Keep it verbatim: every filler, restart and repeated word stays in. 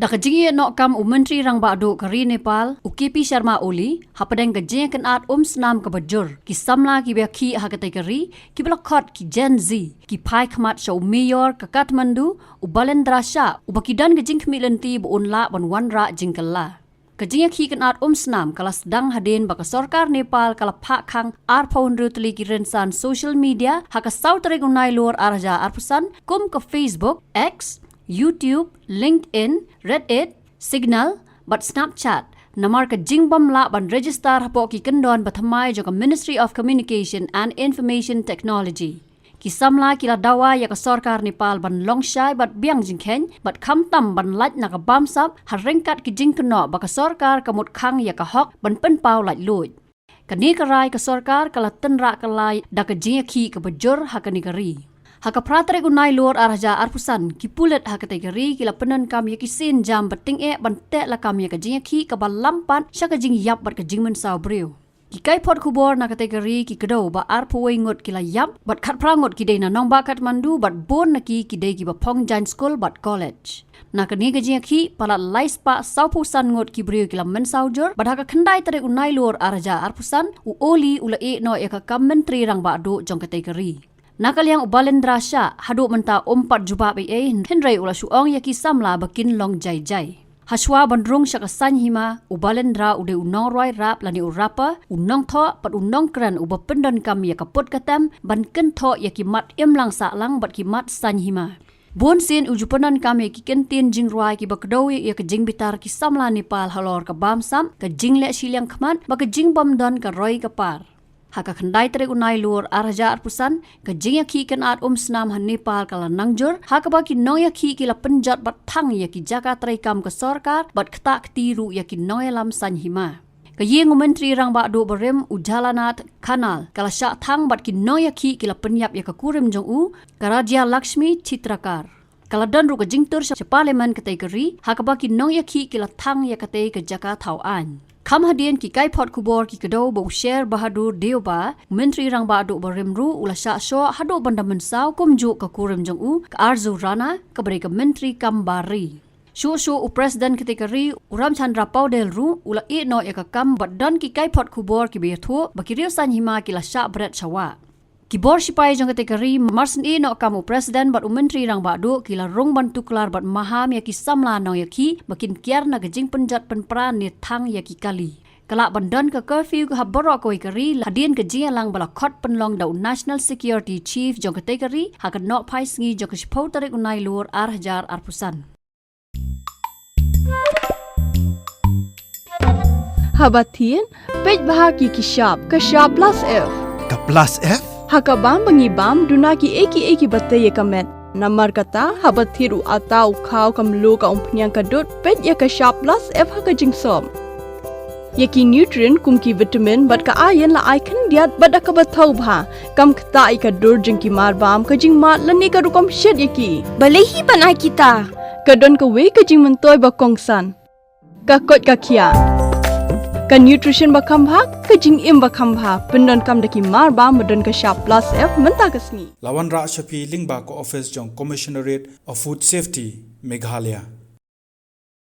Da ka jingïehnoh kam u Myntri Rangbah Duh ka ri Nepal, u K P Sharma Oli, hapdeng ka jingïakynad umsnam kaba jur, ki samla kiba ïakhih ha katei ka ri, kiba la khot ki Gen Z, ki phai khmat sha u Mayor ka Kathmandu, u Balendra Shah, uba ki don ka jingkhmih lynti ba un lah ban wanrah jingkylla. Ka jingïakhih kynad umsnam ka la sdang hadien ba ka sorkar Nepal ka la phah khang arphew hynriew tylli ki rynsan social media ha ka saw tarik u Nailur ar hajar arphew san, kum ka Facebook, X, YouTube, LinkedIn, Reddit, Signal, bad Snapchat, namar ka jingbym lah ban register hapoh ki kyndon bathymmai jong ka Ministry of Communication and Information Technology. Ki samla ki la dawa ïa ka sorkar Nepal ban long shai bad biang jingkheiñ, bad khamtam ban lait na ka bamsap, ha ryngkat ki jingkynnoh ba ka sorkar ka mut khang ïa ka hok ban pynpaw laitluid. Kane ka rai ka sorkar ka la tynrah kylla da ka jingïakhih kaba jur ha kane ka ri. Ha ka phra tarik u Nailur ar hajar arphew san, ki pulit ha katei ka ri ki la pyndonkam ïa ki sienjam ba tyngeh ban tehlakam ïa ka jingïakhih kaba lam pat sha ka jingïap bad ka jingmynsaw briew. Ki kaiphod khubor na katei ka ri ki kdew ba arphew wei ngut ki la ïap, bad khatphra ngut ki dei na nongbah Kathmandu, bad bun na ki ki dei kiba phong jaiñ skul bad college. Na kane ka jingïakhih, palat lai spah sawphew san ngut ki briew ki la mynsaw jur, bad ha ka khyndai tarik u Nailur ar hajar arphew san, u Oli u la ïehnoh ïa ka kam Myntri Rangbah Duh jong katei ka ri. Na ka liang u Balendra Shah, haduh mynta um pat jubab ei ei, hynrei u la shu ong ïa ki samla ba kin long jai jai. Hashwa ban rung sha ka saiñ hima, u Balendra u dei u nongrwai rap lane u rapper, u nongthoh, bad u nongkren uba pyndonkam ïa ka put ka tem ban kynthoh ïa ki mat imlang sahlang bad ki mat saiñ hima. Bun sien u ju pyndonkam ïa ki kyntien jingrwai kiba kdew ïa ka jingbitar ki samla Nepal halor ka bamsap, ka jingleh shiliang khmat, bad ka jingbym don ka roi ka par. Ha ka khyndai tarik u Nailur ar hajar arphew san, ka jingïakhih kynad umsnam ha Nepal ka la nang jur, ha kaba ki nongïakhih ki la pynjot bad thang ïa ki jaka treikam ka sorkar, bad ktah kti ruh ïa ki nongïalam saiñ hima. Ka ïing u Myntri Rangbah Duh barim, u Jhalanath Khanal, ka la shah thang bad ki nongïakhih ki la pynïap ïa ka kurim jong u, ka Rajya Lakshmi Chitrakar. Ka la don ruh ka jingtur sha Parliament katei ka ri, ha kaba ki nongïakhih ki la thang ïa katei ka jaka thaw aiñ. Kham hadien ki kaiphod khubor ki kdew ba u Sher Bahadur Deuba, Myntri Rangbah Duh barim ruh u la shah shoh haduh ban da mynsaw, kumjuh ka kurim jong u, ka Arzu Rana, kaba dei ka Myntri Kam Bar Ri. Shuh shuh u President katei ka ri, u Ramchandra Paudel ruh, u la ïehnoh ïa ka kam bad don ki kaiphod khubor kiba ïathuh ba ki riew saiñ hima ki la shah bret sha wah. Ki bor shipai jong katei ka ri, marsien ïehnoh kam u President bad u Myntri Rangbah Duh ki la rung ban tuklar bad maham ïa ki samla nongïakhih ba kin kiar na ka jingpynjot pynpra ne thang ïa ki kali. Ka lah ban don ka curfew ha baroh kawei ka ri hadien ka jingïalang ba la khot pynlong da u National Security Chief jong katei ka ri ha ka nohphai sngi jong ka shiphew tarik u Nailur ar hajar arphew san. Haba thied, peit bha ki ki shap, ka shap plus F. Ka plus F? Ha ka bam ba ngi bam, duna ki ei ki ei kiba tei ïa ka met. Namar kata, haba thied u atta, u khaw, ka mluh, ka umphniang, ka dud, peit ïa ka shap plus F ha ka jingsop. Ïa ki nutrient kum ki vitamin bad ka iron la ai khyndiat bad da kaba thaw bha. Kam ktah ïa ka dur jong ki mar bam, ka jingmad lane ka rukom shet ïa ki. Balei hi ban ai kita? Ka don kawei ka jingmyntoi ba kongsan. Ka koit ka khiah. Ka nutrition ba kham bha, ka jingim ba kham bha. Pyndonkam da ki mar bam ba don ka shap plus F mynta ka sngi. La wanrah sha phi lyngba ka office jong Commissionerate of Food Safety, Meghalaya.